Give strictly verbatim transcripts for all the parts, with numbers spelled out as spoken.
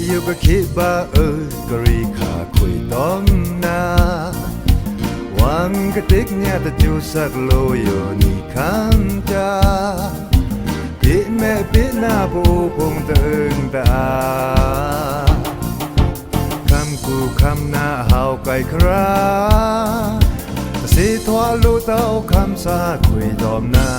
ယိုကခေဗာအွို ကရီခါခွေတောမ်နာ ဝံကတိကညးတကျူစက်လိုယိုနီခမ်းတာ ပေမဲပေနာပိုဖုံတန်တာ ခမ်းကူခမ်းနာဟောက်ကိုက်ခရာ တစေထွာလိုတောက်ခမ်းစာခွေတောမ်နာ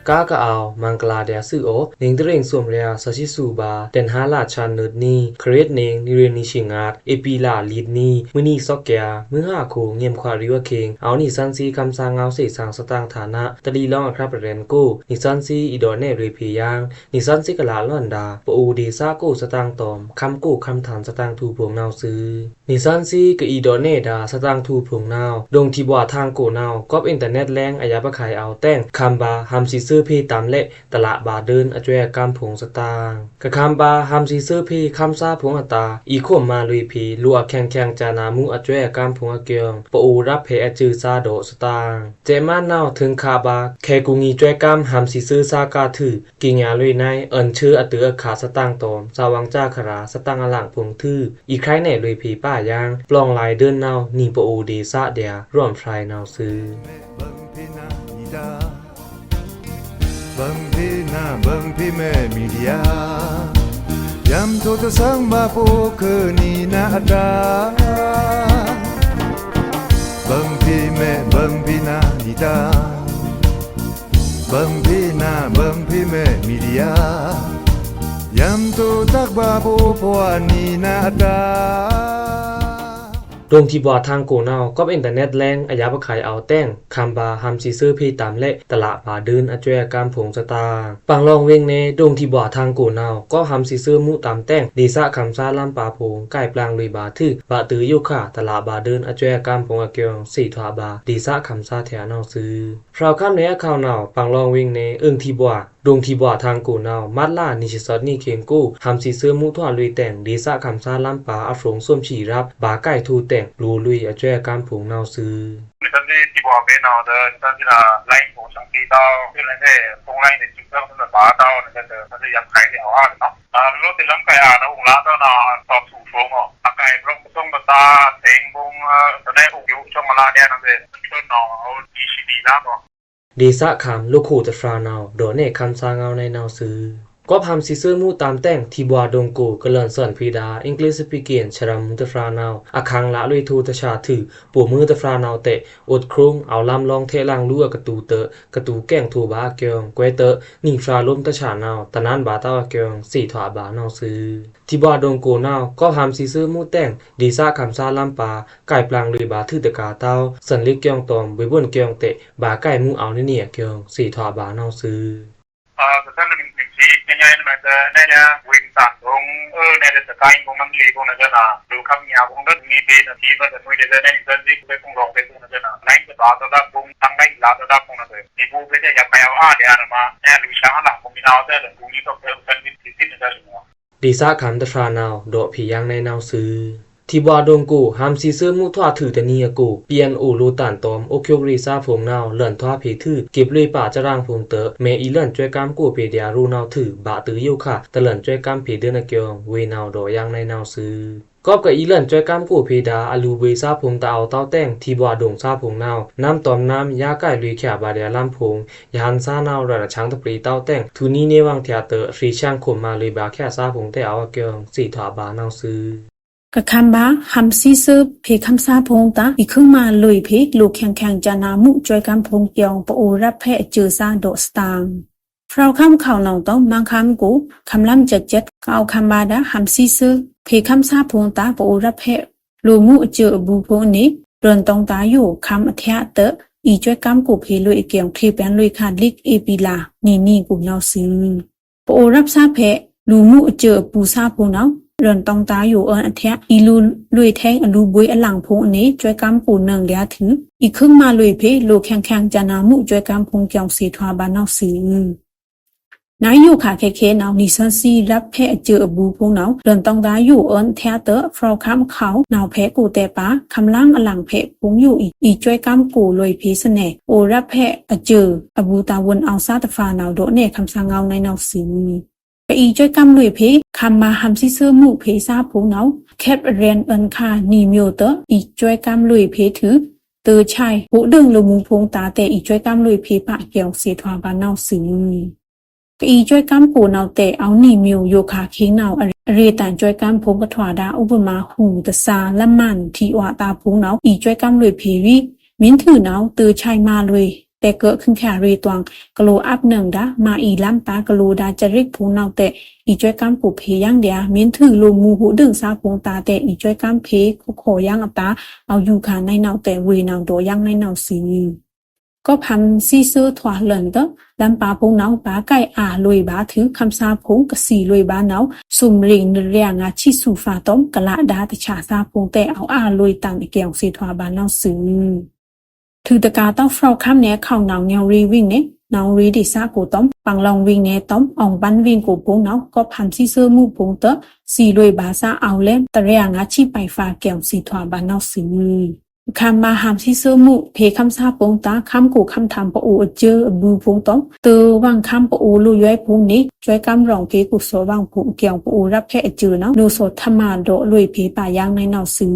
ကားကအဝ် မင်္ဂလာဒျာႏသွူအို နင်းတရင်းစွမ်ရျာႏ သရှိသူဗာႏ ဒင်ႏဟါလါချန်နွတ်နံ ခရစ်နင်း နွေဦးနှစ်ရှည်ငါး ဧပြီလ လေးရက်နေ့ မုနီသော့ကဵာ မုဟါခိုင် ငိမ်ခွါရီဝခေင် အဝ်နစ်သန်သီး ခမ်းသားငေါဝ်းသေ့သင် သတင်ꩻထားန တလီလောင်းအခရပ်ပရဲဉ်ႏကို နစ်သန်သီး အီဒေါ့နဲ့လွေဖေႏယင်း နစ်သန်သီးကလာလွန်ဒါ ပအိုဒေသကို သတင်ꩻတောမ် ခမ်းကိုခမ်းထန် သတင်ꩻထူႏဖုံႏနဝ်ꩻသွူ။ နစ်သန်သီးကအီဒေါ့နဲ့ဒါ သတင်ꩻထူႏဖုံႏနဝ်ꩻ ဒိုင်ထီဗွာႏထင်ကိုနဝ်ꩻ ကော့ꩻအင်တာနဲ့လင်း အယပ်ꩻခုဲင်ႏအောဝ်တဲင် ခမ်းဗာႏဟမ်သီးသွူးဖေႏတမ်းလဲ့ တလဗာႏဒိုင်း အစွဲအကမ်းဖုံႏသတင်ꩻ ကခမ်းဗာႏဟမ်သီးသွူးဖေႏ ခမ်းသားဖုံႏအတာႏ အီခွမ်မါလွေဖေႏ လိုꩻအခဲင်ႏခဲင်ႏစာနာမှု အစွဲအကမ်းဖုံႏအကျိုင်း ပအိုရပ်ဖဲအစွဲအကမ်းဒေါ့သတင်ꩻ စဲ့ꩻမန်းနဝ်ꩻ ထိုင်ခါဗာႏ ခဲကူညီစွဲကမ်း ဟမ်သီးသွူးသားကားထွူ ကေင်ယလွေနွဲ အွဉ်ႏဆူအတုအခါ သတင်ꩻတောမ် သဝင်ႏစာခရာႏ သတင်ꩻအလင်ဖိုင်ႏထွူ အီႏခုဲင်ႏနဲ့လွေဖေႏပါယင်း ပလောင်ႏလင်ဒိုင်းနဝ်ꩻ နီပအိုဒေသဒျာႏ ရွမ်ဖြိုင်ႏနဝ်ꩻသွူ။ ဘိုင်ဖေႏနာဘိုင်ဖေႏမဲ မီဒီယာ ယံႏထိုꩻတသင်ဗာႏပိုꩻခုနီနအတာႏ ဘိုင်ဖေႏမဲဘိုင်ဖေႏနာနီတာႏ ဘိုင်ဖေႏနာဘိုင်ဖေႏမဲ မီဒီယာ ယံႏထိုꩻတတ်ဗာႏပိုꩻဖွာနီနအတာႏ ဒိုင်ထီဗွာႏထင်ကိုနဝ်ꩻ ကော့ꩻအင်တာနဲ့လင်း အယပ်ꩻခုဲင်ႏအောဝ်တဲင် ခမ်းဗာႏဟမ်သီးသွူးဖေႏတမ်းလဲ့ တလဗာႏဒိုင်း အစွဲအကမ်းဖုံႏသတင်ꩻ ပင်လောင်ꩻဝေင်ꩻနယ် ဒိုင်ထီဗွာႏထင်ကိုနဝ်ꩻ ကော့ꩻဟမ်သီးသွူးမူႏတမ်းတဲင် ဒေသခမ်းသားလမ်းပါႏဖုံႏ ကိုက်ပလင်လွေꩻဗာႏထွူ ဗာႏတုယိုခါ တလဗာႏဒိုင်း အစွဲအကမ်းဖုံႏအကျိုင်း သေထွာဗာႏ ဒေသခမ်းသားထျꩻနဝ်ꩻသွူ။ ဖြောဝ်ႏခမ်းနယ်အခဝ်နဝ်ꩻ ပင်လောင်ꩻဝေင်ꩻနယ် အိုင်ထီဗွာႏ ဒိုင်ထီဗွာႏထင်ကိုနဝ်ꩻ မတ်လနံရှစ်သီးနံရှင်းကို ဟမ်သီးသွူးမူႏထွာလွေꩻတဲင် ဒေသခမ်းသားလမ်းပါႏအဖြုံႏသွမ်ဖြီရပ် ဗာႏကိုက်ထွူတဲင် လိုလွေꩻအစွဲအကမ်းဖုံႏနဝ်ꩻသွူ။ နစ်သန်သီးထီဗွာႏဖေႏနဝ်ꩻ နစ်သန်သီးလင်ဖိုင်ႏသင်သီးတောင်း သုလဲ့ꩻဖုံႏလင်ꩻ သုလဲ့ꩻဗာႏတောင်း နစ်သန်သီးယပ်ꩻခုဲင်ႏဒျာႏအဝ်ႏနဝ်ꩻ အလိုတေလမ်းကိုင်အာနုဥုင်ႏလါတောင်းနဝ်ꩻ သော့ꩻသူႏဖုံႏနဝ်ꩻ အကိုက်ဗြုံႏကသွုံႏပတာႏ သဲင်ဗုံႏ တနဲအိုက်ယို အချွင်းအလါဒျာႏနဝ်ꩻသွူ နထွူနဝ်ꩻ အဝ်တီးသီးလီလါနဝ်ꩻ ဒေသခမ်း လိုꩻခိုင်ႏတဖြာနဝ်ꩻ ဒေါ့နဲ့ခမ်းသားငေါဝ်းနဲနဝ်ꩻသွူ။ ကော့ꩻဟမ်သီးသွူးမူႏတမ်းတဲင် ထီဗွာႏဒိုင်ကို ကလန်သွဉ်ဖေႏဒါ English speaking စရမ်တဖြာနဝ်ꩻ အခန်းလလွေꩻထိုꩻတဆာထွူ ဗိုလ်မှူးတဖြာနဝ်ꩻတဲ့ အိုတ်ခရုံႏ အောဝ်ႏလမ်းလောင်းထဲ့လင်လူႏအကတူးတွော့ꩻ ကတူးကဲင်ထိုဗာႏအကျိုင်း ကွဲးတွော့ꩻ နီဖြာလိုမ်းတဆာနဝ်ꩻ တနန်းဗာႏတဝ်းအကျိုင်း သေထွာဗာႏနဝ်ꩻသွူ။ ထီဗွာႏဒိုင်ကိုနဝ်ꩻ ကော့ꩻဟမ်သီးသွူးမူႏတဲင် ဒေသခမ်းသားလမ်းပါႏ ကိုက်ပလင်လွေꩻဗာႏထွူတကာႏတဝ်း သွဉ်လွေꩻကျိုင်းတွမ် ဗွေႏဗွန်ကျိုင်းတဲ့ ဗာႏကိုက်မူႏအောဝ်ႏနီနီအကျိုင်း သေထွာဗာႏနဝ်ꩻသွူ။ အသတန်နမီးသီး ကညီနမတနဲနဝ်ꩻ ဝေင်ႏသန်ဖိုင်ႏ အွို နဲဒဲး တကိုင်ဖိုင်ႏ မန်လေးဖိုင်ႏနဒဲနဝ်ꩻ လိုꩻခမ်းညာဖိုင်ႏ ဒတ်မီးဗေနသီးဗတ်တနွေဒဲး နဲနမီးသီးသီး ကွဲးဖိုင်ႏလောင်ꩻကွဲးဖိုင်ႏနဒဲနဝ်ꩻ လိုင်းကပါသောဒါဖိုင်ႏ တန်လိုင်းလာသောဒါဖိုင်ႏနဒဲနဝ်ꩻ နီဗူးဖေႏဒဲယပ်ꩻခုဲင်ႏအဝ်ႏအါဒျာႏနမ နဲလိုꩻရှောင်ဟလင်ဖိုင်ႏမီးနဝ်ꩻဒဲနဝ်ꩻ ဘူညီတော့ဖဲသန်သီးသီးနဒဲနဝ်ꩻ ဒေသခမ်းတဖြာနဝ်ꩻ ဒေါ့ဖေႏယင်းနဲနဝ်ꩻသွူ။ ထီဗွာႏဒိုင်ကို ဟမ်သီးသွူးမူႏထွာထွူတနံအကို PNO လိုꩻတန်တွမ် အိုက်ယိုက်ရေသားဖိုင်ႏနဝ်ꩻ လွဉ်ထွာဖေႏထွူ ကေပ်လွေꩻပါစရန်ဖိုင်ႏတွော့ꩻ မဲအီလွဉ်စွဲကမ်းကိုဖေႏဒျာႏရိုနဝ်ꩻထွူ ဗာႏတုယိုခါ တလွဉ်စွဲကမ်းဖေႏဒိုင်းအကျိုင်း ဝေနဝ်ꩻဒေါ့ယင်းနဲနဝ်ꩻသွူ။ ကော့ꩻကအီလွဉ်စွဲကမ်းကိုဖေႏဒါ အလူဗွေသားဖိုင်ႏတအောဝ်ႏတဝ်းတဲင် ထီဗွာႏဒိုင်သားဖိုင်ႏနဝ်ꩻ နမ်းတွမ်နမ်း ယါကိုက်လွေꩻချာဗာႏဒျာႏလမ်းဖိုင်ႏ ယဟန်သားနဝ်ꩻ ရွာꩻအချောင်းတဖြေꩻတဝ်းတဲင် ထုနီနဲဝင်ႏထျာတွော့ꩻ ရေချောင်းခွမ်မါလွေꩻဗာႏချာသားဖိုင်ႏတဲ့အောဝ်ႏအကျိုင်း သေထွာဗာႏနဝ်ꩻသွူ။ ကခမ်းဗာႏ ဟမ်သီးသွူးဖေႏခမ်းသားဖိုင်ႏတာႏ အီခွမ်မါလွေꩻဖေႏ လိုꩻခဲင်ႏခဲင်ႏစာနာမှုစွဲကမ်းဖိုင်ႏကျိုင်း ပအိုဝ်ႏရပ်ဖဲအစွဲသားဒေါ့သတင်ꩻ ဖြောဝ်ႏခမ်းခဝ်နဝ်ꩻတွမ် မန်းခမ်းကို ခမ်းလမ်းချက်ချက် ကအဝ်ႏခမ်းဗာႏဒါ ဟမ်သီးသွူးဖေႏခမ်းသားဖိုင်ႏတာႏ ပအိုဝ်ႏရပ်ဖဲ လိုꩻမူႏအစွဲအဘူဖိုင်ႏအနွေ လွဉ်တွင်ꩻတာႏယို ခမ်းအထျာတွော့ꩻ အီစွဲကမ်းကိုဖေႏလွေꩻအကျိုင်း ထေꩻပျံႏလွေꩻခါ လီက်ꩻဧပြီလ နီနီကို နဝ်ꩻသွူ။ ပအိုဝ်ႏရပ်သားဖဲ လိုꩻမူႏအစွဲအဘူသားဖိုင်ႏနဝ်ꩻ လွဉ်တွင်ꩻတာႏယိုအွဉ်ႏအထျာ အီလူလွေꩻထဲအလူဗွေႏအလင်ဖိုင်ႏအနွေ စွဲကမ်းကိုနွံꩻဒျာႏထွူ အီခွမ်မါလွေꩻဖေႏ လိုꩻခဲင်ႏခဲင်ႏစာနာမှုစွဲကမ်းဖိုင်ႏကျိုင်း သေထွာဗာႏနဝ်ꩻသွူ။ နဝ်းယိုခါခဲခဲနဝ်း နီသွဉ်းသီး ရပ်ဖက်အစဵုအဘူးဖုံနဝ်း လွဉ်တောင်းဒါယိုအွဉ်ထဲတဖရပ်ခမ်းခေါင် နဝ်းဖဲကိုတဲပါ ခမ်းလင်အလင်ဖဲဖုံယို အီႏစွဲကမ်းကိုလွေꩻဖေႏသနဲ အိုရပ်ဖက်အစဵုအဘူးတာဝန်အောက်ႏသဖါနဝ်း ဒေါ့နဲခမ်းသားငေါင်းနဝ်းသွူ။ ကအီႏစွဲကမ်းလွေꩻဖေႏ ခမ်းမါဟံႏသီးသွိုးမူးဖေႏသားဖုံနဝ်း ခက်အရန်အွဉ်ခါ နီမျူတဵု အီႏစွဲကမ်းလွေꩻဖေႏထွူ တဵုဆိုင် ဟိုဒွိုင်လိုမူဖုံတာတဲ အီႏစွဲကမ်းလွေꩻဖေႏပာ်ကွံာ် ကအီႏစွဲကမ်းကိုနဝ်းတဲ အဝ်နီမျူယိုခါခိင်းနဝ်း အရေတံစွဲကမ်းဖုံကထွာဒါ ဥပမာ ဟူꩻ၊ တသာ၊ လမန်၊ ထီအွာတာဖုံနဝ်း အီႏစွဲကမ်းလွေꩻဖေႏ မင်းထု နဝ်း တဵုဆိုင်မါလွေꩻ တဲꩻကိုꩻခုင်းချာရေႏတွင် ကလိုအပ်ꩻနုင်ဒါ မါအီႏလမ်းတာကလိုဒါစရိတ်ဖုံနဝ်းတဲ အီႏစွဲကမ်းကိုဖေႏယင်းဒျာ မင်းထု လိုမူဟိုဒွိုင်သားဖုံတာတဲ အီႏစွဲကမ်းဖေႏ ခော်ခော်ယင်းအတာ အဝ်ယူခါနဝ်းတဲ ဝေနဝ်းဒေါ့ယင်းနဝ်းသွူ။ ကော့ꩻဖမ်းသီးသွိုးထွာလွဉ်တဵု လမ်းပါဖုံနဝ်း ပါꩻကိုက်အာလွေꩻဗာႏထွူ ခမ်းသားဖုံကသီလွေꩻဗာႏနဝ်း သွမ်ꩻရိင်ꩻနရံꩻငါႏသီးသွူဖါတွမ် ကလꩻဒါတဆာႏသားဖုံတဲ အဝ်အာလွေꩻတန်အကျုံသေထွာဗာႏနဝ်းသွူ။ ထွူတကာတောင်းဖရပ်ခမ်းနဲအခေါင်နဝ်း ငေါင်ရီႏဝိင်နဲ ငေါင်ရီႏဒေႏသားကိုတွမ် ပင်လောင်ႏဝိင်နဲတွမ် အောင်ပန်းႏဝိင်ကိုဖုံနဝ်း ကော့ꩻဖမ်းသီးသွိုးမူးဖုံတဵု သီလွေꩻဗာႏသား အဝ်လဲတရံꩻငါႏသီးပိုင်ႏဖါကျုံသေထွာဗာႏနဝ်းသွူ။ ခမ်းမါဟံႏသီးသွိုးမူးဖေႏခမ်းသားဖုံတာ ခမ်းကိုခမ်းထမ်ႏပအိုဝ်အစဵုအဘူးဖုံတွမ် တဵုဝွင်ႏခမ်းပအိုဝ်လိုယွဲဖုံန့ စွဲကမ်းရောင်ဖေႏကိုသော်ဝွင်ႏဖုံအကျုံ ပအိုဝ်ရပ်ဖက်အစဵုနဝ်း လိုသော်ထမာဒေါ့လွေꩻဖေႏပာ်ယင်းနဝ်းသွူ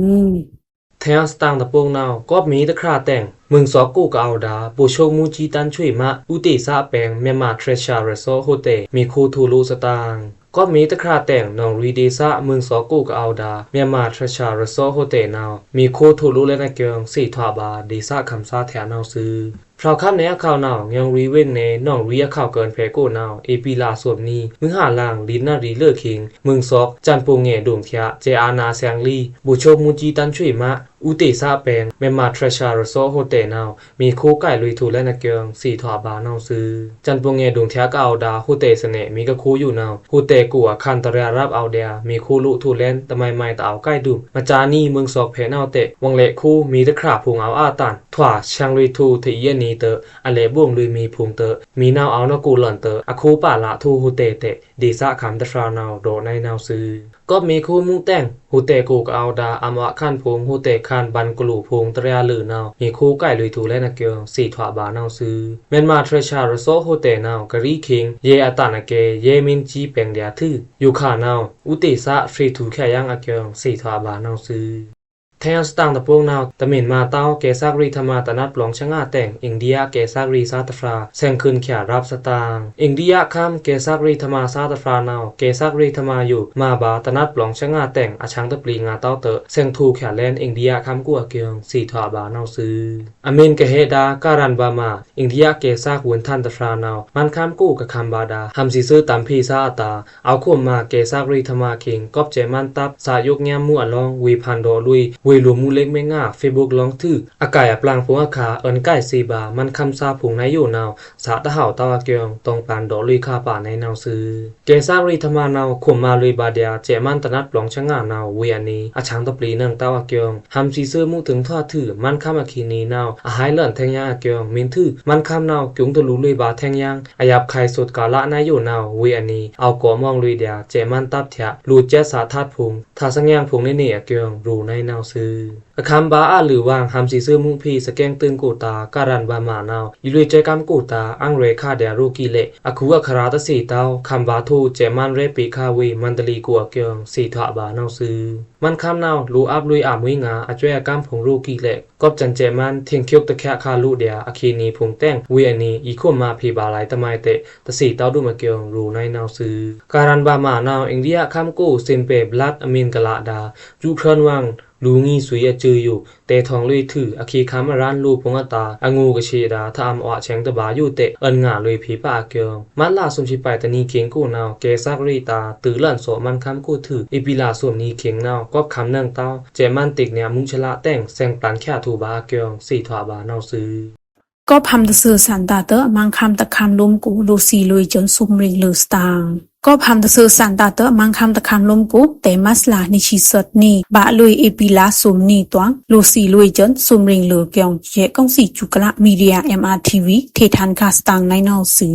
။ ထဲအွန်စတန်ႏတပုတ်နဝ်း ကော့ꩻမေးတခြာတဲင်ꩻ မုင်ꩻသော့ကိုကအဝ်ဒါ ဗိုလ်ချုပ်မှူးကြီးသန်းဆွေမှ ဦးတည်စဲပင်ႏ မြန်မာ Treasure Resort Hotel မေႏခိုးထုတ်လို့သတင်ꩻ။ ကော့ꩻမေးတခြာတဲင်ꩻ နောင်ရီႏဒေႏသားမုင်ꩻသော့ကိုကအဝ်ဒါ မြန်မာ Treasure Resort Hotelနဝ်း မေႏခိုးထုတ်လို့လဲနကျုံသေထွာဗာႏ ဒေႏသားခမ်းသားထျꩻနဝ်းသွူ။ ဖရပ်ခမ်းနဲအခေါင်နဝ်း ငေါင်ရီႏဝိင်နဲ နောင်ရီႏအခေါင်ကၢၼ်ဖဲကိုနဝ်း ဧပြီလသွမ်နံꩻ မွိုးဟါလင်ႏ လီနရီႏလွေꩻခိင်း မုင်ꩻသော့ကို စံပိုင်ငဲဒုံထျꩻ စဲအာဏာစဲင်လီႏ ဗိုလ်ချုပ်မှူးကြီးသန်းဆွေမှ ဦးတည်စဲပင်ႏ မြန်မာ Treasure Resort Hotelနဝ်း မေႏခိုးကိုက်လွေꩻထုတ်လဲနကျုံသေထွာဗာႏနဝ်းသွူ။ စံပိုင်ငဲဒုံထျꩻကအဝ်ဒါ Hotelသနဲ မေႏကခိုးယိုနဝ်း Hotelကိုအခန်းတရံꩻရပ်အဝ်ဒျာ မေႏခိုးလို့ထုတ်လဲတမိုင်မိုင်တအဝ်ကိုက်ဒုံ မကြာနံၤ မုင်ꩻသော့ကိုဖဲနဝ်းတဲ ဝွင်ႏလဲ့ခိုးမေႏတခြာဖုံအဝ်အာတန် ထွာဆံလွေꩻထုတ်ထီအီႏအနီတဵု အလဲ့ဗုံလွေꩻမေႏဖုံတဵု မေႏနဝ်းအဝ်နကိုလန်တဵု အခိုးပာ်လာထုတ် Hotelတဲ ဒေႏသားခမ်းတခြာနဝ်း ဒေါ့နဲနဝ်းသွူ။ ကော့ꩻမေႏခိုးမူးတဲင်ꩻ Hotelကိုကအဝ်ဒါ အမွာခန်ဖုံ Hotelခန်ဘန်ကလိုဖုံတရံꩻလွေꩻနဝ်း မေႏခိုးကိုက်လွေꩻထုတ်လဲနကျုံသေထွာဗာႏနဝ်းသွူ။ မြန်မာ Treasure Resort Hotelနဝ်း ကရီခိင်း ယဲအတန်အကဲ ယဲမင်းကြီးပင်ႏဒျာထွူ ယိုခါနဝ်း ဦးတည်စဲ ထေႏထုးချာယင်းအကျုံသေထွာဗာႏနဝ်းသွူ။ ထဲအွန်စတန်ႏတပုတ်နဝ်း တမင်မါတဝ်း ကဲစက်ရီႏထမားတနတ်ပလောင်စငါတဲင် အိန္ဒိယကဲစက်ရီႏသားတခြာ ဆဲင်ခိုန်ချာရပ်သတင်ꩻ။ အိန္ဒိယခမ်း ကဲစက်ရီႏထမားသားတခြာနဝ်း ကဲစက်ရီႏထမားယို မါဗာႏတနတ်ပလောင်စငါတဲင် အဆန်းတပျီငါတဝ်းတဵု ဆဲင်ထိုးချာလဲန အိန္ဒိယခမ်းကိုအကျုံသေထွာဗာႏနဝ်းသွူ။ အမင်းကဟဲဒါ ကရန်ဗမာ အိန္ဒိယကဲစက်ဝုန်ထန်တခြာနဝ်း မန်ခမ်းကိုကခမ်းဗာႏဒါ ဟံႏသီးသွိုးတမ်ဖေႏသားအတာ အဝ်ခွမ်မါကဲစက်ရီႏထမားခိင်း ကော့ꩻစဲမန်းတပ်သရွပ်ညါမူးအလောင်း ဝေဖန်ဒေါ့လွေꩻ ဝေလိုမူးလစ်မဲငါ Facebookလောင်းထွူ အကိုင်အပလင်ဖိုင်အခါ အွဉ်ကိုင်သေဗာႏ မန်ခမ်းသားဖုံနဝ်းယိုနဝ်း သတဟဝ်တဝ်းအကျုံ တောင်းပန်ဒေါ့လွေꩻခါပါနဲနဝ်းသွူ။ ကဲစက်ရီႏထမားနဝ်း ခွမ်မါလွေꩻဗာႏဒျာ စဲမန်းတနတ်ပလောင်စငါနဝ်း ဝေအနီ အဆန်းတပျီနွံတဝ်းအကျုံ ဟံႏသီးသွိုးမူးထိုင်ထွာထွူ မန်ခမ်းအခံနီနဝ်း အဟိုက်လွဉ်ထဲင်ယင်းအကျုံ မင်းထွူ မန်ခမ်းနဝ်း ကျုံတလူလွေꩻဗာႏထဲင်ယင်း အယပ်ꩻခုဲင်သွတ်ကာလနဝ်းယိုနဝ်း ဝေအနီ အဝ်ကော့ꩻမွင်လွေꩻဒျာ စဲမန်းတပ်ထျာ လူႏစက်သꩻထတ်ဖုံ ထါသငဲင်ဖိုင်နီနီအကျုံ ရိုနဲနဝ်းသွူ။ အခမ်းဗာႏအလုဝွင် ဟံႏသီးသွိုးမူးဖေႏ သကဲင်တိုင်ကိုတာ ကရန်ဗမာနဝ်း ယွလွေꩻစွဲကမ်းကိုတာ အင်ရဲခါဒျာ ရိုꩻကီလဲ့ အခုအခရာတသေတဝ်း ခမ်းဗာႏထို စဲမန်းရဲပေႏခါဝေ မန္တလေးကိုအကျုံ သေထွာဗာႏနဝ်းသွူ။ မန်ခမ်းနဝ်း လိုအပ်လွေꩻအမွေးငါ အစွဲအကမ်းဖိုင်ရိုꩻကီလဲ့ ကော့ꩻစဲမန်း ထိင်ႏခုတ်တချာခါလူႏဒျာ အခံနီဖိုင်တဲင် ဝေအနီ အီခွမ်မါဖေႏဗာႏလဲတမံၤတဲ တသေတဝ်းဒုမ်အကျုံ ရိုနဲနဝ်းသွူ။ ကရန်ဗမာနဝ်း အိန္ဒိယခမ်းကို စင်ပေဘျတ်အမင်းကလဒါ ယူႏဖြိုင်ဝွင် လူႏငီႏသွီအစူယို တဲထောင်လွေꩻထွူ အခီခမ်းအရန်လိုဖိုင်အတာ အငိုကဆေဒါ ထအံႏအွားဆဲင်တဗာႏယိုတဲ အွဉ်ငါလွေꩻဖေႏပာ်အကျုံ မတ်လသွမ်သီးပိုင်တနံၤခိင်းကိုနဝ်း ကဲစက်ရီႏတာ တိုလွဉ်သော့မန်ခမ်းကိုထွူ ဧပြီလသွမ်နံၤခိင်းနဝ်း ကော့ꩻခမ်းနွံတဝ်း စဲမန်းတိတ်ညါမူးချလတဲင် ဆဲင်ပျန်ချာထိုဗာႏအကျုံ သေထွာဗာႏနဝ်းသွူ။ ကော့ꩻဖမ်းတသွိုးသန်တာတဵု မန်ခမ်းတခမ်းလိုမ်းကို လိုꩻသီလွေꩻစွုန်သွမ်ရိင်လွေꩻသတင်ꩻ။ ကော့ꩻဖမ်းတသွိုးသန်တာတဵု မန်ခမ်းတခမ်းလိုမ်းကို တဲမတ်လ နီသွံနံၤ ဗာႏလွေꩻဧပြီလသွမ်နံၤတွင် လိုꩻသီလွေꩻစွုန်သွမ်ရိင်လွေꩻကျုံ ယဲကောင်စီကျူကလး မီဒီယာ MRTV ထေထန်ခါသတင်ꩻနဲနဝ်းသွူ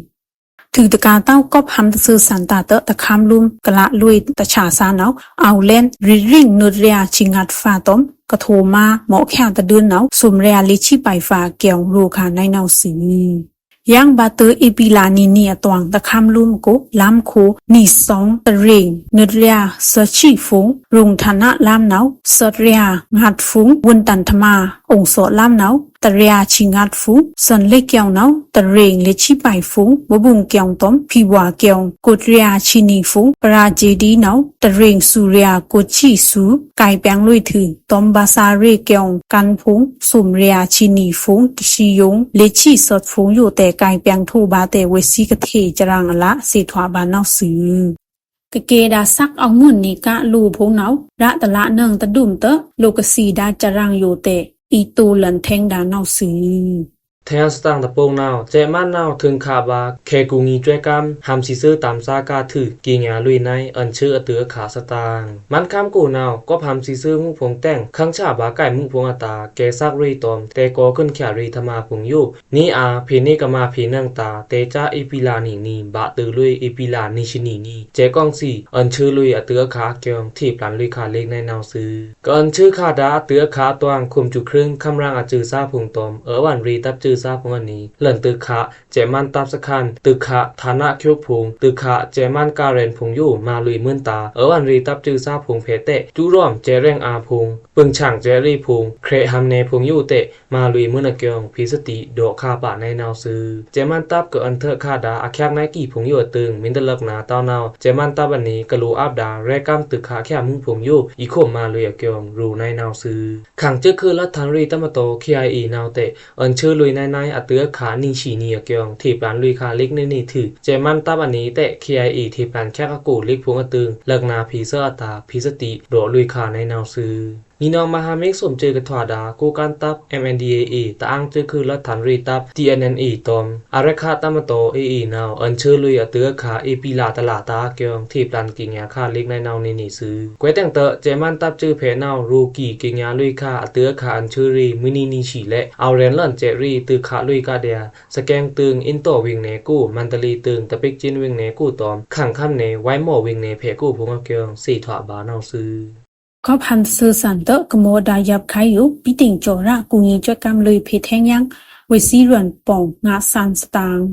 ။ ဒွိုက်တကာႏတဝ်း ကော့ပ်ဟမ်တသើႏသန်ႏတာႏတခမ်းလွံး ကလꩻလွေꩻတဆာႏသားနဝ်ꩻ အဝ်ႏလဲဉ် ရီႏရင်းနုတ်ꩻရွꩻ ဆံငတ်ꩻဖါတွမ် ကထိꩻမာႏ မော့ꩻချသဒုံးနဝ်ꩻ သူမ်ꩻရွꩻ လေးဆံပိုင်ꩻဖါအကျောင် ရိုꩻခꩻနဝ်ꩻသွူ။ ယင်းဗာႏတွို ဧပြီလနံꩻနံꩻအတွင် တခမ်းလွံးအကို လမ်းခို နီသွင် တရင်း နုတ်ꩻရွꩻ သီုချီဖိုင် ရုံႏဌာနလမ်းနဝ်ꩻ သွက်ရွꩻ ငတ်ꩻဖိုင် ဝုန်ႏတန်ႏထမꩻ အောင်စော့လမ်းနဝ်ꩻ တရွꩻ ဆံငတ်ꩻဖိုင် သွဉ်ꩻလေးကျောင်နဝ်ꩻ တရင်း လေးဆံပိုင်ꩻဖိုင် မဘုံကျောင်တွမ် ဖီဝါကျောင် ကိုးရွꩻ ဆံနွံဖိုင် ပရာႏစေတီနဝ်ꩻ တရင်း ဆူရွꩻ ကိုးဆံသွူ ကိုင်ပျံလွေꩻထွူ တွမ်ဗာႏသာႏရေꩻကျောင်ႏကန်းဖိုင် သွမ်ꩻရွꩻ ဆံနွံဖိုင် တဆံယိုင် လေးဆံသွက်ဖိုင်ယိုတဲ ကိုင်ပျံထိုꩻဗာႏတဲ ဝေ့ꩻသွီႏကထေꩻစရင်အလꩻ သေထွာဗာႏနဝ်ꩻသွူ။ ကကဲဒါႏ သက်အငုံနီကာလိုꩻဖိုင်နဝ်ꩻ ရတလနွံတဒုံတ လိုꩻကသီဒါႏစရင်ယိုတဲ အီႏတိုꩻလန်ထဲင်ဒါႏနဝ်ꩻသွူ။ ထဲင်စတန်ႏတပုန်နဝ်ꩻ စဲ့ꩻမန်းနဝ်ꩻ ထိုင်ꩻခꩻဗာႏ ခဲကူညီꩻစွဲꩻကမ်း ဟမ်သီႏသွူတမ်ႏသားကားထွူ ကေꩻညာလွေꩻနဝ်ꩻ အွဉ်ႏသွူအတိုꩻအခꩻသတင်ꩻ။ မန်းခမ်းကိုနဝ်ꩻ ကော့ပ်ဟမ်သီႏသွူမုဖိုင်တဲင် ခမ်းချဗာႏကိုက်မုဖိုင်အတာႏ ကဲသက်ရွေꩻတွမ် တဲကောꩻခွန်ꩻချရေꩻထမꩻဖိုင်ယို နေအာႏဖေႏနေကမꩻဖေႏနင်ꩻတာႏ တဲကြားဧပြီလနံꩻနံꩻ ဗာႏတွိုလွေꩻ ဧပြီလနံꩻသီနံꩻနံꩻ စဲ့ꩻကောင်သီ အွဉ်ႏသွူလွေꩻအတိုꩻအခꩻအကျောင် ထေꩻပျန်လွေꩻခꩻလက်နဝ်ꩻသွူ။ ကအွဉ်ႏသွူခꩻဒါႏ အတိုꩻအခꩻတွင် ခုမ်စူႏခြိုင်း ခမ်းရင်အစွူသားဖိုင်တွမ် အဝွန်ရေꩻတပ်စွူသားဖိုင်အနံၤ လန်တိုꩻခꩻ စဲ့ꩻမန်းတပ်စခန်း တိုꩻခꩻ ဌာနချုပ်ဖိုင် တိုꩻခꩻ စဲ့ꩻမန်းကားရဲဉ်ဖိုင်ယို မလွေꩻမွဉ်တာႏ အဝွန်ရေꩻတပ်စွူသားဖိုင်ဖဲတဲ စူရောမ်စဲ့ꩻရဲဉ်အာႏဖိုင် ပိုင်ꩻဆင်စဲ့ꩻရေꩻဖိုင် ခြေꩻဟမ်နဲဖိုင်ယိုတဲ မလွေꩻမွဉ်အကျောင် ဖေႏသတိဒေါ့ခꩻပာ်နဝ်ꩻသွူ။ စဲ့ꩻမန်းတပ်ကအွဉ်ႏသွူခꩻဒါႏ အချက်နယ်ကီဖိုင်ယိုအတိုင် မင်းတပ်လက်နက်တောင်းနဝ်ꩻ စဲ့ꩻမန်းတပ်အနံၤ ကလိုꩻအပ်ဒါႏ ရဲꩻကမ်းတိုꩻခꩻ ခဲမုဖိုင်ယို အီႏခုမ်မလွေꩻအကျောင် ရိုꩻနဝ်ꩻသွူ။ ခန်ႏစွိုꩻခွိုꩻလွတ်ꩻထန်ႏရေꩻတပ်မတော် KIAနဝ်ꩻတဲ အွဉ်ႏသွူလွေꩻနဝ်ꩻနဝ်ꩻ အတိုꩻအခꩻနံꩻသီနံꩻအကျောင် ထေꩻပျန်လွေꩻခꩻလက်နဝ်ꩻသွူ စဲ့ꩻမန်းတပ်အနံၤတဲ KIA ထေꩻပျန်ချက်အကိုလက်ဖိုင်အတိုင် လက်နက်ဖေႏသွူအတာႏ ဖေႏသတိဒေါ့လွေꩻခꩻနဝ်ꩻသွူ။ ညီနောင်မဟာမိတ် စုံစူကထွာဒါႏ ကိုးကန့်တပ် MNDAA တအာင်းစွိုꩻခွိုꩻလွတ်ꩻထန်ႏရေꩻတပ် TNLAတွမ် အာရက္ခတပ်မတော် AAနဝ်ꩻ အွဉ်ႏသွူလွေꩻအတိုꩻအခꩻ ဧပြီလတလတာႏအကျောင် ထေꩻပျန်ကေꩻညာခꩻလက်နဝ်ꩻနဝ်ꩻနေနေသွူ။ ကွဲးတဲင်တဲ စဲ့ꩻမန်းတပ်စွိုꩻဖဲနဝ်ꩻ ရိုꩻကီကေꩻညာလွေꩻခꩻ အတိုꩻအခꩻအွဉ်ႏသွူရေꩻ မွိုန်နံနံသွီလဲ့ အဝ်ႏရဲဉ်လွဉ်စဲ့ꩻရေꩻ တိုꩻခꩻလွေꩻကဒျာႏ စကဲင်းတိုင် အင်းတော်ဝိုင်နယ်ကို မန္တလေးတိုင် သပိတ်ကျင်းဝိုင်နယ်ကိုတွမ် ခင်ခမ်းနယ် ဝိုင်းမော်ဝိုင်နယ်ဖဲကိုဖိုင်အကျောင် သေထွာဗာႏနဝ်ꩻသွူ။ ကော့ပ်ဟမ်တသើႏသန်ႏတဲ ကမောဒါႏယပ်ꩻခုဲင်ယို ဗြိတိန်ကျော်ရ ကူညီစွဲကမ်းလွေꩻဖေႏထဲင်ယင်း ဝေ့ꩻသွီႏရွဉ်ပေါင်ငါးသန်းသတင်ꩻ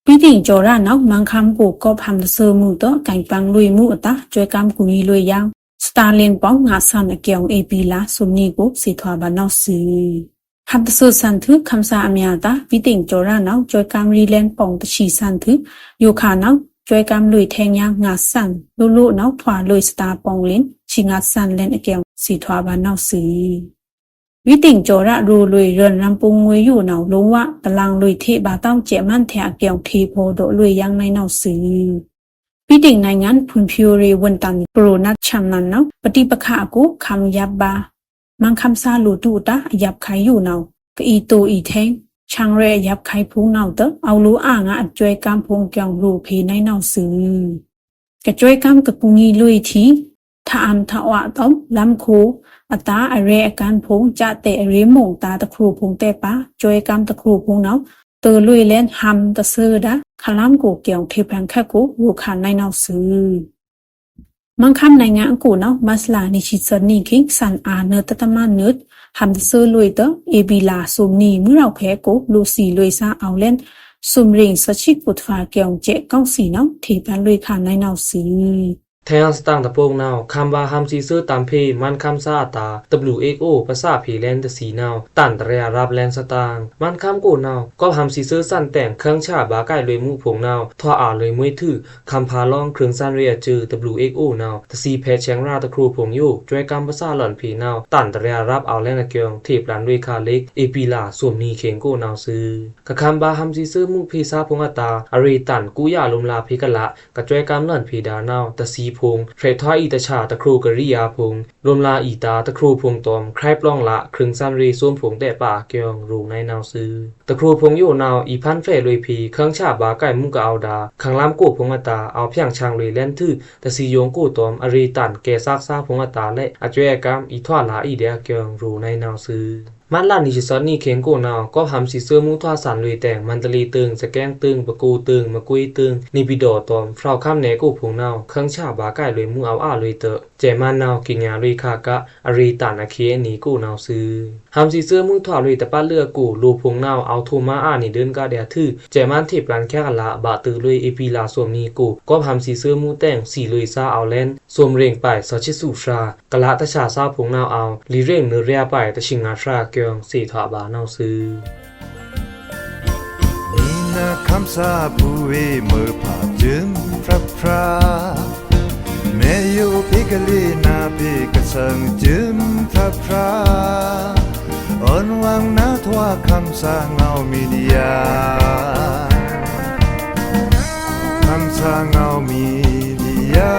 ။ ဗြိတိန်ကျော်ရနဝ်ꩻ မန်းခမ်းကို ကော့ပ်ဟမ်တသើႏမူတဲ ကိုင်ပျံလွေꩻမူအတာႏ စွဲကမ်းကူညီလွေꩻယင်း သတင်ꩻလင်ပေါင်ငါးသန်းအကျောင် ဧပြီလသွမ်နံၤကို သေထွာဗာႏနဝ်ꩻသွူ။ ဟမ်တသើႏသန်ႏထွူ ခမ်းသားအမျꩻအတာႏ ဗြိတိန်ကျော်ရနဝ်ꩻ စွဲကမ်းရီႏလင်ပေါင်တသီႏသန်ႏထွူ ယိုခါနဝ်ꩻ စွဲကမ်းလွေꩻထဲင်ယင်းငါးသန်း လိုလိုနဝ်ꩻ ထွာလွေꩻသတင်ꩻပေါင်လင် သီငါးသန်းလင်အကျောင် သေထွာဗာႏနဝ်ꩻသွူ။ ဗြိတိန်ကျော်ရ ရိုလွေꩻရွဉ်ရမ်ပုင်ငွေယိုနဝ်ꩻ လိုဝါတလင်လွေꩻထေဗာႏတဝ်း စဲ့ꩻမန်းထဲအကျောင် ထေဖော်ဒေါ့လွေꩻယင်းနဝ်ꩻသွူ။ ဗြိတိန်နိုင်ငံ ဖွံ့ဖြိုးရေးဝန်ထမ်း ကရိုနတ်ချန်နန်နဝ်ꩻ ပဋိပက္ခအကို ခမ်းယပ်ဗာႏ မန်းခမ်းသားလိုတူအတာႏ အယပ်ꩻခုဲင်ယိုနဝ်ꩻ ကအီႏတိုꩻအီႏထဲင် ဆန်ရဲအယပ်ꩻခုဲင်ဖိုင်နဝ်ꩻတဲ အဝ်လိုအါငါအစွဲကမ်းဖိုင်ကျောင် ရိုꩻဖေႏနဝ်ꩻသွူ။ ကစွဲကမ်းကကူညီလွေꩻထီ ထအံႏထဝတွမ် လမ်းခိုအတာႏ အရဲအကန်းဖိုင် စတဲအရဲမုန်တာႏ တခရိုဖိုင်တဲပါ စွဲကမ်းတခရိုဖိုင်နဝ်ꩻ တွိုလွေꩻလင်ဟမ်တသើႏဒါႏ ခလမ်းကိုကျောင်ထေဖန်ခက်ကို ရိုခါနဝ်ꩻသွူ။ မန်းခမ်းနိုင်ငံအကိုနဝ်ꩻ မတ်လနံၤသီႏသွဉ်နံၤခံ သန်အာႏနွတ်တတမန်နွတ် ဟမ်တသើႏလွေꩻတဲ ဧပြီလသွမ်နံၤ မွိုးရောင်ဖဲကို လိုသီလွေꩻသား အဝ်ႏလင် သွမ်ရင်းသွဉ်သီႏကိုတ်ဖါကျောင် စဲ့ꩻကောင်သီနဝ်ꩻ ထေဖန်လွေꩻခါနဝ်ꩻသွူ။ ထဲင်စတင်တပုန်နဝ်ꩻ ခမ်းဗာႏဟမ်သီႏသွူတမ်ႏဖေႏ မန်းခမ်းသားအတာႏ WHO ပသာဖေႏလင်တသီနဝ်ꩻ တန်တရဲရပ်လင်သတင်ꩻ။ မန်းခမ်းကိုနဝ်ꩻ ကော့ပ်ဟမ်သီႏသွူသန်တဲင် ခရံချဗာႏကိုက်လွေꩻမူဖိုင်နဝ်ꩻ ထွာအာႏလွေꩻမွေးထွူ ခမ်းဖါလောင်း ခရံသန်ရေအစွူ WHOနဝ်ꩻ တသီႏဖဲ ဆဲင်ရတခရိုဖိုင်ယို စွဲကမ်းပသာလွဉ်ဖေႏနဝ်ꩻ တန်တရဲရပ်အဝ်ႏလင်အကျောင် ထေဖန်လွေꩻခါလက် ဧပြီလသွမ်နံၤခေင်ကိုနဝ်ꩻသွူ။ ကခမ်းဗာႏဟမ်သီႏသွူမူဖေႏသားဖိုင်အတာႏ အရေတန်ကူယလိုမ်လာဖေႏကလာ ကစွဲကမ်းလွဉ်ဖေႏဒါႏနဝ်ꩻ တသီႏဖိုင် ဖြဲထွာအီႏတဆာႏ တခရိုကရီႏအာႏဖိုင် လိုမ်လာအီႏတာႏ တခရိုဖိုင်တွမ် ခရိုင်ပလောင်လ ခရံသန်ရေသွမ်ဖိုင်တဲပါအကျောင် ရိုနဝ်ꩻသွူ။ တခရိုဖိုင်ယိုနဝ်ꩻ အီႏဖန်းဖြဲလွေꩻဖေႏ ခရံချဗာႏကိုက်မူကအဝ်ႏဒါႏ ခမ်းလမ်းကိုဖိုင်အတာႏ အဝ်ႏဖျံဆန်လွေꩻလင်ထွူ တသီႏယိုင်ကိုတွမ် အရေတန် ကဲသက်သားဖိုင်အတာႏလဲ့ အစွဲကမ်း အီႏထွာလာအီႏဒဲအကျောင် ရိုနဝ်ꩻသွူ။ မတ်လ နွေဆံသီနွိုင် ခေတ်ကိုနဝ်ꩻ ကောပ်ဟံႏသီးသွိုးမူးထွာစံလွေꩻတဲင် မန္တလေးတိုင် စကဲင်းတိုင် ပဲခူးတိုင် မကွေးတိုင် နေပြည်တော်တောမ်ႏ ဖြိုဝ်ႏခမ်းနယ်ကို ဖုံႏနဝ်ꩻ ခရံာ်ချဗာႏကိုင်လွေႏမူးအဝ်ႏအာလွေႏတွော့ꩻ စဲ့ꩻမန်းနဝ်ꩻ ကင်ညာလွေꩻခါက အရေတနခေႏအနံၤကိုနဝ်ꩻသွူ။ ဟံႏသီးသွိုးမူးထွာလွေꩻ တပတ်လွေꩻအကို လိုꩻဖုံႏနဝ်ꩻ အောက်တိုဘာလ အနံၤဒိုင်ႏကါဒျာႏထွူ စဲ့ꩻမန်းထေ့ꩻပျန်ႏခဲကလာ ဗာႏတွိုက်ꩻလွေꩻ ဧပြီလ သွမ်ႏနွေႏကို ကောပ်ဟံႏသီးသွိုးမူးတဲင် သီးလွေꩻသား အောဝ်ႏလဲန်ႏ သွမ်ႏရ့င်ꩻပိုက် သီးချစ်သူဖြာႏ ကလꩻတဆာႏသားဖုံႏနဝ်ꩻအဝ်ႏ လီႏရ့င်ꩻနွေႏရဲအပိုက် တဆံငါဖြာႏအကျိုင်ႏ သေထွာဗာႏနဝ်ꩻသွူ။ နံနက်ခမ်းသားအပူႏဝေး မွဲဖါႏစိုမ်ဖြတ်ဖြတ် မဲယိုဖေႏကလေးနါဖေႏ ကသံႏစိုမ်ဖြတ်ဖြတ် အွဉ်ဝွင်ႏနါထွာ ခမ်းသားငေါဝ်းမီဒီယာ ခမ်းသားငေါဝ်းမီဒီယာ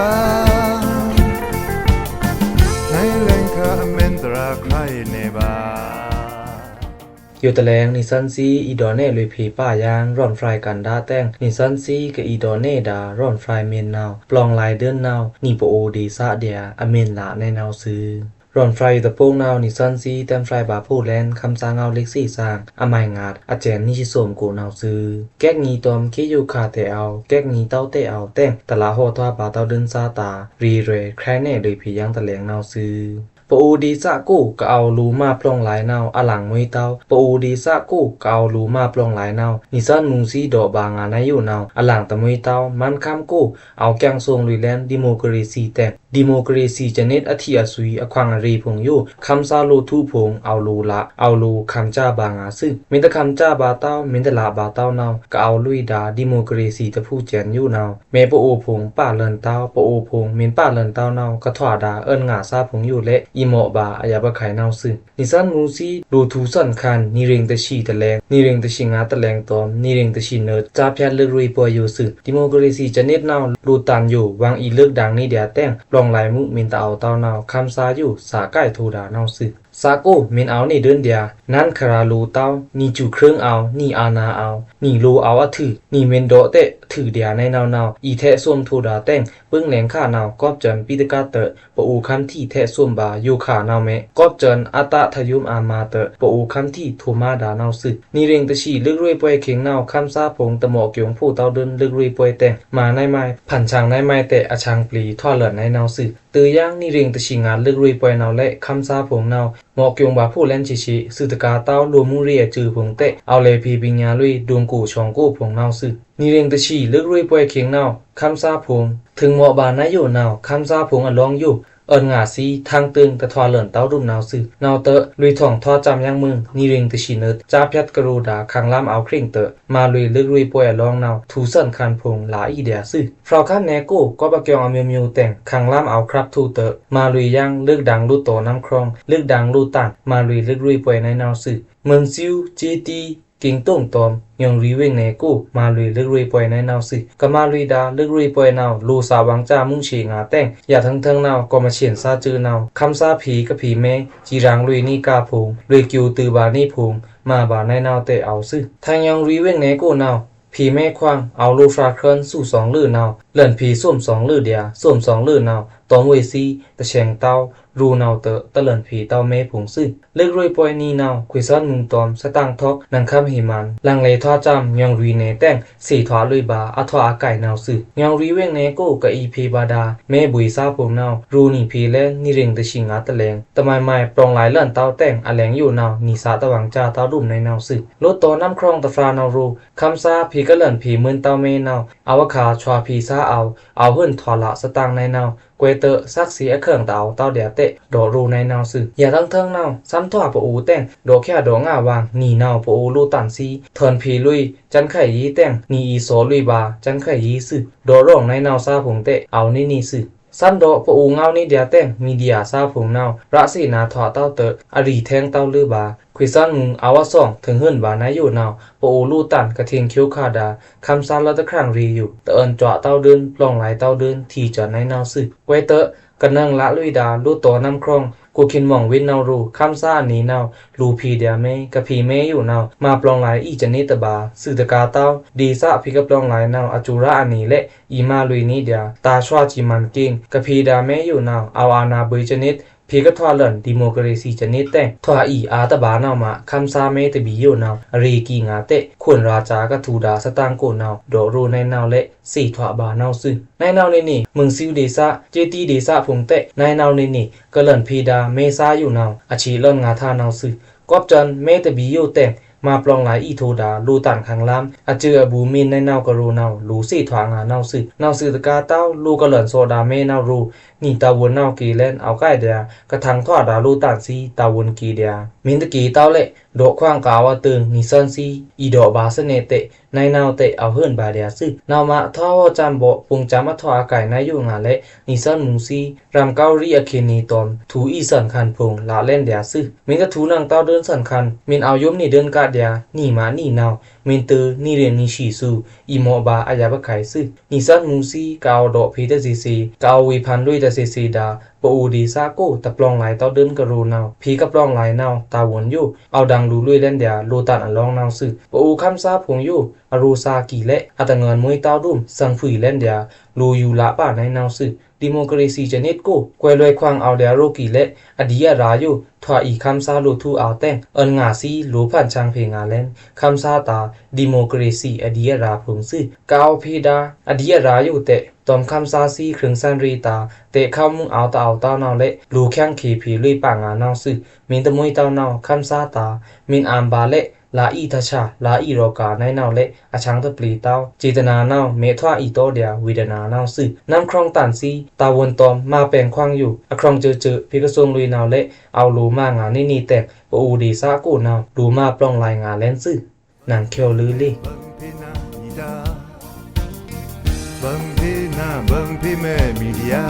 နွေႏလဲင်ခါ အမ့ၢ်တြးခါအံၤနေဗာႏ ယိုတလဲင် နီသွဉ်းသီး အီဒေါ့နဲ့လွေꩻဖေႏပါယင်း ရွောန်ဖြိုင်ꩻကန်ဒါတဲင် နီသွဉ်းသီးကအီဒေါ့နဲ့ဒါ ရွောန်ဖြိုင်ꩻမ့ၢ်နဝ်ꩻ ပလောင်ꩻလၢၢ်ဒိုင်းနဝ်ꩻ နီပေအိုဒေႏသဒျာႏ အမ့ၢ်လꩻနဝ်ꩻသွူ။ ရွောန်ဖြိုင်ꩻယိုတပိုင်နဝ်ꩻ နီသွဉ်းသီးတဲမ်းဖြိုင်ꩻဗာႏဖိုလန် ခမ်းသားငေါဝ်းလျိက်သေ့ꩻသင် အမိုင်ငါး အကျဲဉ်ႏနွေꩻဆံသွမ်ႏကိုနဝ်ꩻသွူ။ ကဲကနံၤတောမ်ႏ ခေတ်ယိုခါတဲအဝ်ႏ ကဲကနံၤတဝ်းတဲအဝ်ႏတဲင် တလးဟော့ထွာဗာႏတဝ်းဒိုင်းသားတာႏ ရေꩻရွေꩻ ခရိုင်ꩻနဲ့လွေꩻဖေႏယင်းတလဲင်နဝ်ꩻသွူ။ ပအိုဒေႏသကို ကအဝ်ႏလိုꩻမါပလောင်ꩻလၢၢ်နဝ်ꩻ အလင်ꩻမွေးတဝ်း ပအိုဒေႏသကို ကအဝ်ႏလိုꩻမါပလောင်ꩻလၢၢ်နဝ်ꩻ နီသွဉ်းမူးသီးဒီးဗာႏငါႏနဝ်ꩻယိုနဝ်ꩻ အလင်ꩻတမွေးတဝ်း မန်းခမ်းကို အဝ်ႏကၠင်သွင်လွေꩻလၢမ်းဒီမိုကရေစီတဲင် ဒီမိုကရေစီစနစ်အထီအသွီအခွင်အရေဖိုင်ႏယို ခမ်းသားလိုꩻထူဖိုင်ႏ အဝ်ႏလိုꩻလꩻ အဝ်ႏလိုꩻခမ်းသားဗာႏငါႏသွူ။ မ့ၢ်တခမ်းသားဗာႏတဝ်း မ့ၢ်တလꩻဗာႏတဝ်းနဝ်ꩻ ကအဝ်ႏလွေꩻဒါ ဒီမိုကရေစီတဖုစဲင်ႏယိုနဝ်ꩻ မ့ၢ်ပအိုဖိုင်ႏပါလၢၼ်တဝ်း ပအိုဖိုင်ႏမ့ၢ်ပါလၢၼ်တဝ်းနဝ်ꩻ ကထွာဒါ အွဉ်ငါႏသားဖိုင်ႏယိုလဲ အီမော့ဗာႏ အယပ်ꩻခုဲင်ႏနဝ်ꩻသွူ။ နီသွဉ်းမူးသီး လိုꩻထူသွဉ်းခန်း နီရိင်ꩻတဆံတလဲင် နီရိင်ꩻတဆံငါတလဲင်တောမ်ႏ နီရိင်ꩻတဆံနွေႏ ကြားဖြတ်လွေꩻရွေးပွဲယိုသွူ။ ဒီမိုကရေစီစနစ်နဝ်ꩻ လိုꩻတန်ယို ဝင်အီလွေးဒါႏနေဒျာႏတဲင် ပလောင်ꩻလၢၢ်မူးမ့ၢ်တအဝ်ႏတဝ်းနဝ်ꩻ ခမ်းသားယို သာꩻကိုက်ထိုဒါနဝ်ꩻသွူ။ သာꩻကို မ့ၢ်အဝ်ႏနေဒိုင်းဒျာႏ နန်းခရာလိုꩻတဝ်း နီဆူꩻခုင်းအဝ်ႏ နီအာဏာအဝ်ႏ နီလိုꩻအဝ်ႏအထူ နီမ့ၢ်ဒီးတဲးအထူဒျာႏနဝ်ꩻနဝ်ꩻ အီထဲသွမ်ထိုဒါတဲင် ပိုင်းလဲင်ခါနဝ်ꩻ ကောပ်ကျိုင်ꩻပီတကားတဲး ပအိုခမ်းထီထဲသွမ်ဗာႏယိုခါနဝ်ꩻမ့ၢ် ကောပ်ကျိုင်ꩻအတထယုမ်အာမါတဲး ပအိုခမ်းထီထိုမာဒါနဝ်ꩻသွူ။ နီရိင်ꩻတဆံလွေꩻရွေးပွဲခေတ်နဝ်ꩻ ခမ်းသားဖိုင်ႏတမော့ကျိုင်ႏဖိုးတဝ်းဒိုင်းလွေꩻရွေးပွဲတဲင် မၤနဝ်ꩻမီး ဖန်ချန်နဝ်ꩻမီးတဲး အချန်ပျီထွာလၢာ်နဝ်ꩻနဝ်ꩻသွူ။ တယင်နီရိင်ꩻတဆံငါလွေꩻရွေးပွဲနဝ်ꩻလဲ ခမ်းသားဖိုင်ႏနဝ်ꩻ မော့ကျိုင်ႏဗာႏဖိုလၢမ်းချေရှေ သွူတကားတဝ်း လိုꩻမူးရေꩻအစုဖိုင်ႏတဲး အဝ်ႏလဲꩻဖေႏပညာလွေꩻ ဒုံကိုရှောင်ကိုဖိုင်ႏနဝ်ꩻသွူ။ နီရိင်ꩻတဆံလွေꩻရွေးပွဲခေတ်နဝ်ꩻ ခမ်းသားဖိုင်ႏ ထိုင်မော့ဗာႏနဝ်ꩻယိုနဝ်ꩻ ခမ်းသားဖိုင်ႏအလောင်းယို အွဉ်ငါႏသီး ထန်းတိုင် တထွာလၢာ်နတောက်ရုပ်နဝ်ꩻသွူ။ နဝ်ꩻတဲး လွေꩻထွင်ထွာစံႏယင်းမုင် နီရိင်ꩻတဆံနွေႏ ကြားဖြတ်ကရိုဒါႏ ခမ်ႏလမ်းအဝ်ႏခရင်ꩻတဲး မၤလွေꩻလွေꩻရွေးပွဲအလောင်းနဝ်ꩻ ထူသွဉ်းခန်းဖိုင်ႏ လီအီဒျာႏသွူ။ ဖြိုဝ်ႏခမ်းနယ်ကို ကောပ်အကျိုင်ႏအမျိုးမျိုးတဲင် ခမ်ႏလမ်းအဝ်ႏခြပ်ထိုတဲး မၤလွေꩻယင်း လွေးဒါႏလိုꩻတောꩻနမ်းခြောင် လွေးဒါႏလိုꩻတန် မၤလွေꩻလွေꩻရွေးပွဲနဝ်ꩻသွူ။ မုင်ꩻစူး ကြေးတီး ကိင်တုံတောမ်ႏ ညွင်ရီဝင်းနယ်ကို မၤလွေꩻလွေꩻရွေးပွဲနဝ်ꩻသွူ။ ကမၤလွေꩻဒါလွေꩻရွေးပွဲနဝ်ꩻ လိုꩻသာꩻဝင်ႏကျားမုင်ရှေ့ငါတဲင် ယသင်သင်နဝ်ꩻ ကောမရှင်စာချုပ်နဝ်ꩻ ခမ်းသားဖေႏကဖေႏမဲ စံႏရင်လွေꩻနေကၢဖိုင်ႏ လွေꩻကျိုးတိုဗာႏနေဖိုင်ႏ မၤဗာႏနဝ်ꩻတဲးအဝ်ႏသွူ။ ထိုင်ညွင်ရီဝင်းနယ်ကိုနဝ်ꩻ ဖေႏမဲခွင် အဝ်ႏလိုꩻဖြာႏခြွဉ်သူႏသွင်လွေꩻနဝ်ꩻ လွဉ်ဖေႏသွမ်သွင်လွေꩻဒျာႏ သွမ်သွင်လွေꩻနဝ်ꩻ တောင်ဝေးသီး တဆင်တောင်း ရူနဝ်ꩻတဲး တလွဉ်ဖေႏတဝ်းမဲဖိုင်ႏသွူ။ လွေꩻရွေးပွဲနီနဝ်ꩻ ခွေသွဉ်မုင်တောမ်ႏ သတင်ꩻထောက် နင်ႏခမ်းဟေမန်ႏ လင်ꩻလဲထွာစံႏ ညွင်ရီနယ်တဲင် သေထွာလွေꩻဗာႏ အထွာအကိုင်နဝ်ꩻသွူ။ ညွင်ရီဝင်းနယ်ကို ကအီဖေႏဗာႏဒါႏ မဲဗွေႏသားဖိုင်ႏနဝ်ꩻ ရူနီဖေႏလဲ နီရိင်ꩻတဆံငါတလဲင် တမိုင်မိုင် ပလောင်ꩻလၢၢ်လၢၼ်တောက်တဲင် အလဲင်ယိုနဝ်ꩻ နီသာတဝင်ႏကျားတဝ်းရုမ်နဝ်ꩻသွူ။ လိုꩻတောꩻနမ်းခြွင်တဖြာနဝ်ꩻရူ ခမ်းသားဖေႏကလွဉ်ဖေႏမုင်တောမ်ႏမဲနဝ်ꩻ အဝခါ ထွာဖေႏသားအဝ်ႏ အဝ်ႏဟွဉ်ထွာလꩻသတင်ꩻနဝ်ꩻ ကွဲးတဲး သက္ကစီအခိုင်တအဝ်ႏတဝ်းဒျာႏတဲး ဒေါ့ရူနဝ်ꩻသွူ။ ယသင်သင်နဝ်ꩻ သမ်ထွာပအိုတဲင် ဒေါ့ချာဒေါ့ငါဝင် နီနဝ်ꩻပအိုလိုꩻတန်သီး ထွဉ်ဖေႏလွေꩻ ကၠန်ခိုင်ယေးတဲင် နီအီသောလွေꩻဗာႏ ကၠန်ခိုင်ယေးသွူ ဒေါ့ရောင်နဝ်ꩻသားဖိုင်ႏတဲး အဝ်ႏနီနီသွူ။ သမ်ဒေါ့ပအိုငဝ်းနီဒျာႏတဲင် မီဒီယာသားဖိုင်ႏနဝ်ꩻ ရသေနာထွာတဝ်းတဲး အရီထဲင်တဝ်းလွေꩻဗာႏ ခွေသွဉ်မုင်အဝသွင် ထိုင်ဟွဉ်ဗာႏနဝ်ꩻယိုနဝ်ꩻ ပအိုလိုꩻတန် ကထိင်ႏချောခါဒါႏ ခမ်းသားလၢတခြင်ရေယို တအွဉ်ႏကျားတဝ်းဒိုင်း ပလောင်ꩻလၢၢ်တဝ်းဒိုင်း ထီႏကၠိုင်နဝ်ꩻသွူ။ ကွဲးတဲး ကနွင်လလွေꩻဒါႏ လိုꩻတောꩻနမ်းခြွင် ကိုခင်မောင်ဝင်းနဝ်ꩻရူ ခမ်းသားအနီနဝ်ꩻ လိုꩻဖေႏဒျာႏမဲ ကဖေႏမဲယိုနဝ်ꩻ မၤပလောင်ꩻလၢၢ်အီစနစ်တဗာႏ သွူတကားတဝ်း ဒေႏသဖေႏကပလောင်ꩻလၢၢ်နဝ်ꩻ အစူရာအနီလဲ အီမၤလွေꩻနီဒျာႏ တာရွှာစံႏမန်ႏကိင် ကဖေႏဒျာႏမဲယိုနဝ်ꩻ အဝ်ႏအာဏာဗွေႏစနစ် ဖေႏကထွာလွဉ် ဒီမိုကရေစီစနစ်တဲင် ထွာအီအာတဘာႏနဝ်ꩻမှာ ခမ်းသားမဲတဘီႏယိုနဝ်ꩻ အရေꩻကီꩻငါႏတဲ ခွန်ရာဇာႏကထူႏဒါႏသတင်ꩻကိုနဝ်ꩻ ဒေါ့ꩻရိုꩻနဝ်ꩻလဲ့ သေထွာဗာႏနဝ်ꩻသွူ။ နဝ်ꩻနေနေ မွန်ꩻစူဒေႏသ ကြေးတီဒေႏသဖိုင်ႏတဲ နဝ်ꩻနေနေ ကလွဉ်ဖေႏဒါႏမဲသားယိုနဝ်ꩻ အချေလွဉ်ငါႏထာꩻနဝ်ꩻသွူ။ ကော့ꩻစန်မဲတဘီႏယိုတဲင် မါပလောင်ႏလင်အီႏထိုဒါႏ လိုꩻတန်ꩻခန်းလမ်း အစွိုꩻအဘူးမီးနဝ်ꩻကရိုꩻနဝ်ꩻ လိုꩻသေထွာငါႏနဝ်ꩻသွူ။ နဝ်ꩻသွူတကာႏတဝ်း လိုꩻကလွဉ်သောဒါႏမဲနဝ်ꩻရိုꩻ နီတဝုန်နဝ်ꩻကေႏလဲန် အဝ်ႏကိုက်ဒျာႏ ကထင်ထွာဒါႏလိုꩻတန်ꩻသီး တဝုန်ကေႏဒျာႏ မီးတကေႏတဝ်းလဲ့ ဒေါ့ꩻခွင်ꩻကအဝ်ႏအတိုင် နီသွဉ်းသီး အီႏဒေါ့ꩻဗာႏသနေတဲ နဝ်ꩻတဲ အဝ်ႏဟိုင်ဗာႏဒျာႏသွူ။ နဝ်ꩻမါထွာဟော့ꩻစံဗော့ ပုင်ႏစံအထွာအကိုင်နဝ်ꩻယိုငါႏလဲ့ နီသွဉ်းမူသီး ရမ်ꩻကောက်ရီး အခေနေတွန် ထူအီႏသွဉ်းခန်းဖိုင်ႏ လꩻလဲန်ဒျာႏသွူ။ မီးတထူႏနင်ꩻတဝ်းဒိုင်းသွဉ်းခန်း မီးအဝ်ႏယိုမ်ꩻနေဒိုင်းကဒျာႏ နီမꩻနီနဝ်ꩻ မီးတိုနီရင်နီသီသွူ အီႏမော့ဗာႏအယပ်ꩻပခိုင်သွူ။ နီသွဉ်းမူသီး ကအဝ်ႏဒေါ့ꩻဖေႏတသေသေ ကအဝ်ႏဝေႏဖန်လွေꩻတသေသေဒါႏ ပအိုဝ်ႏဒေႏသကို တပလောင်ႏလင်တဝ်းဒိုင်းကရိုꩻနဝ်ꩻ ဖေႏကပလောင်ႏလင်နဝ်ꩻ တဝုန်ယို အဝ်ႏဒင်လူႏလွေꩻလဲန်ဒျာႏ လိုꩻတန်ꩻအလောင်းနဝ်ꩻသွူ။ ပအိုဝ်ႏခမ်းသားဖိုင်ႏယို အရိုꩻသားကီႏလဲ့ အတငွဉ်ႏမွေးတဝ်းဒိုမ် သင်ꩻဖြူꩻလဲန်ဒျာႏ လိုꩻယူꩻလꩻပါနဝ်ꩻသွူ။ ဒီမိုကရေစီစနစ်ကို ကွယ်လွယ်ခွင့် အဝ်ႏဒျာႏရိုꩻကီႏလဲ့ အဒီးအရာယို ထွာအီႏခမ်းသားလိုꩻထူႏအဝ်ႏတဲင် အွဉ်ငါႏသီး လိုꩻဖန်ဆင်ꩻဖေႏငါႏလဲန် ခမ်းသားတာႏ ဒီမိုကရေစီအဒီးအရာဖိုင်ႏသွူ။ ကအဝ်ႏဖေႏဒါႏ အဒီးအရာယိုတဲ တွမ်ခမ်းသားသီး ခြိုင်သန်ရေတာႏ တဲခဝ်မုင်ႏအဝ်ႏတဝ်းတဝ်းနဝ်ꩻလဲ့ လိုꩻခင်ခေဖေႏလွေꩻပါငါႏနဝ်ꩻသွူ။ မီးတမွေးတဝ်းနဝ်ꩻ ခမ်းသားတာႏ မီးအာမ်ဗာႏလဲ့ လဵအီတဆာ လဵအီရောႏဂါႏနဝ်ꩻလဲ့ အဆင်ꩻတပျေႏတဝ်း စေတနာနဝ်ꩻ မဲထွာအီႏတောဒျာႏ ဝေဒနာနဝ်ꩻသွူ။ နမ်းခြောက်တန်သီး တဝုန်တွမ် မါပင်ႏခွင်ႏယို အခြောက်စွိုꩻစွိုꩻ ဖေႏကသွင်လွေꩻနဝ်ꩻလဲ့ အဝ်ႏလိုꩻမါငါႏနေနေတဲင် ပအိုဝ်ႏဒေႏသကိုနဝ်ꩻ လိုꩻမါပလောင်ႏလင်ငါႏလဲန်သွူ နင်ႏချော်လွေꩻလေ ဗွန်ႏဖေႏနာႏ ဗွန်ႏဖေႏမဲ မီဒီယာ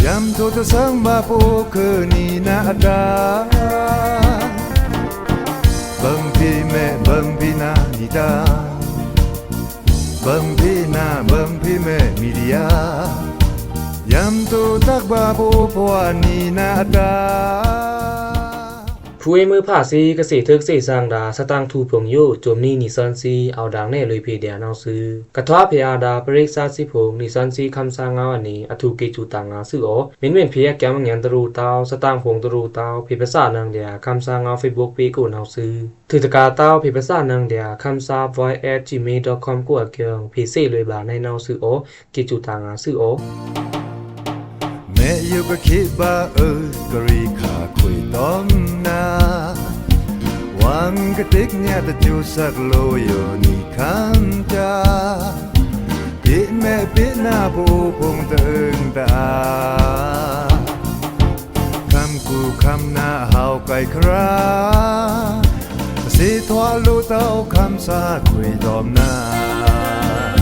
ယံႏထိုꩻတသင် ဗာႏပအိုဝ်ႏခွိုꩻနီနၤအတာႏ ဗွန်ႏဖေႏမဲ ဗွန်ႏဖေႏနာႏနီတာႏ ဗွန်ႏဖေႏနာႏ ဗွန်ႏဖေႏမဲ မီဒီယာ ယံႏထိုꩻတၢ်ဗာႏပအိုဝ်ႏခွိုꩻနီနၤအတာႏ ဖူဝေးမွိုးဖးသီး ကသေ့ꩻထုးကသေ့ꩻသင်ဒါႏ သတင်ꩻထူဖိုင်ႏယို စွမ်နီနံꩻသွဉ်းသီး အဝ်ႏဒင်နဲလွေꩻဖေႏဒျာႏနဝ်ꩻသွူ။ ကထွာဖေႏအာဒါႏ ပရိက္ခာစံဖိုင်ႏ နံꩻသွဉ်းသီး ခမ်းသားငဝ်းအနံၤ အထူꩻကေꩻစူꩻတၢင်ငါႏသွူအောꩻ။ မီးဝိုင်ꩻဖေႏအကျဲမငဲတရူတဝ်း သတင်ꩻဖိုင်ႏတရူတဝ်း ဖေႏပသနင်ႏဒျာႏ ခမ်းသားငဝ်း Facebook pageကိုနဝ်ꩻသွူ။ ထိုꩻတကာႏတဝ်း ဖေႏပသနင်ႏဒျာႏ ခမ်းသား voice at gmail dot comကိုအကျဲ ဖေႏသေလွေꩻဗာႏနဝ်ꩻသွူအောꩻ။ ကေꩻစူꩻတၢင်ငါႏသွူအောꩻ။ မဲယိုကခေဗာႏအွို ကရေခါခွေႏတွမ်နၤ ဝံႏကတိတ်ညးတစူးသက်လိုယိုနံၤခမ်းတာႏ ပေ့မဲပေ့နာႏပအိုဝ်ႏဖိုင်ႏတအုံႏတအာႏ ခမ်းကူခမ်းနာႏဟဝ်းကိုက်ခရာႏ သေထွာလိုꩻတဝ်းခမ်းသားခွေႏတွမ်နၤ